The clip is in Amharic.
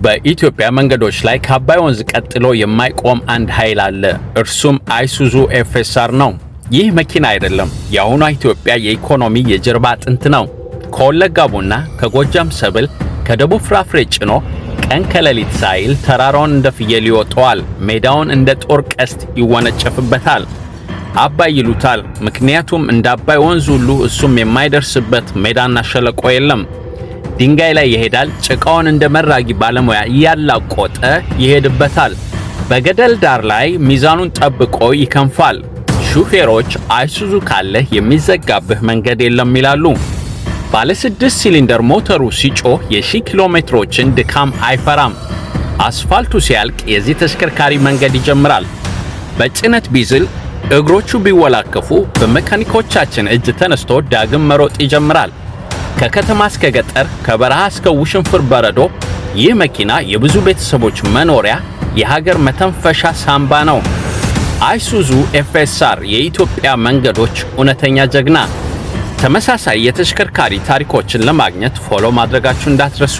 በኢትዮጵያ መንገዶች ላይ ከአባይ ወንዝ ቀጥሎ የማይቆም አንድ ኃይል አለ። እርሱም አይሱዙ ኤፍኤስአር ነው። ይህ መኪና አይደለም፣ የአሁኗ ኢትዮጵያ የኢኮኖሚ የጀርባ አጥንት ነው። ከወለጋ ቡና፣ ከጎጃም ሰብል፣ ከደቡብ ፍራፍሬ ጭኖ ቀን ከሌሊት ሳይል ተራራውን እንደ ፍየል ይወጣዋል፣ ሜዳውን እንደ ጦር ቀስት ይወነጨፍበታል። አባይ ይሉታል፣ ምክንያቱም እንደ አባይ ወንዝ ሁሉ እሱም የማይደርስበት ሜዳና ሸለቆ የለም። ድንጋይ ላይ ይሄዳል። ጭቃውን እንደ መራጊ ባለሙያ እያላቆጠ ይሄድበታል። በገደል ዳር ላይ ሚዛኑን ጠብቆ ይከንፋል። ሹፌሮች አይሱዙ ካለህ የሚዘጋብህ መንገድ የለም ይላሉ። ባለ 6 ሲሊንደር ሞተሩ ሲጮህ የ1000 ኪሎ ሜትሮችን ድካም አይፈራም። አስፋልቱ ሲያልቅ የዚህ ተሽከርካሪ መንገድ ይጀምራል። በጭነት ቢዝል፣ እግሮቹ ቢወላከፉ በመካኒኮቻችን እጅ ተነስቶ ዳግም መሮጥ ይጀምራል። ከከተማ እስከ ገጠር፣ ከበረሃ እስከ ውሽንፍር በረዶ ይህ መኪና የብዙ ቤተሰቦች መኖሪያ፣ የሀገር መተንፈሻ ሳምባ ነው። አይሱዙ ኤፍኤስአር፣ የኢትዮጵያ መንገዶች እውነተኛ ጀግና። ተመሳሳይ የተሽከርካሪ ታሪኮችን ለማግኘት follow ማድረጋችሁ እንዳትረሱ።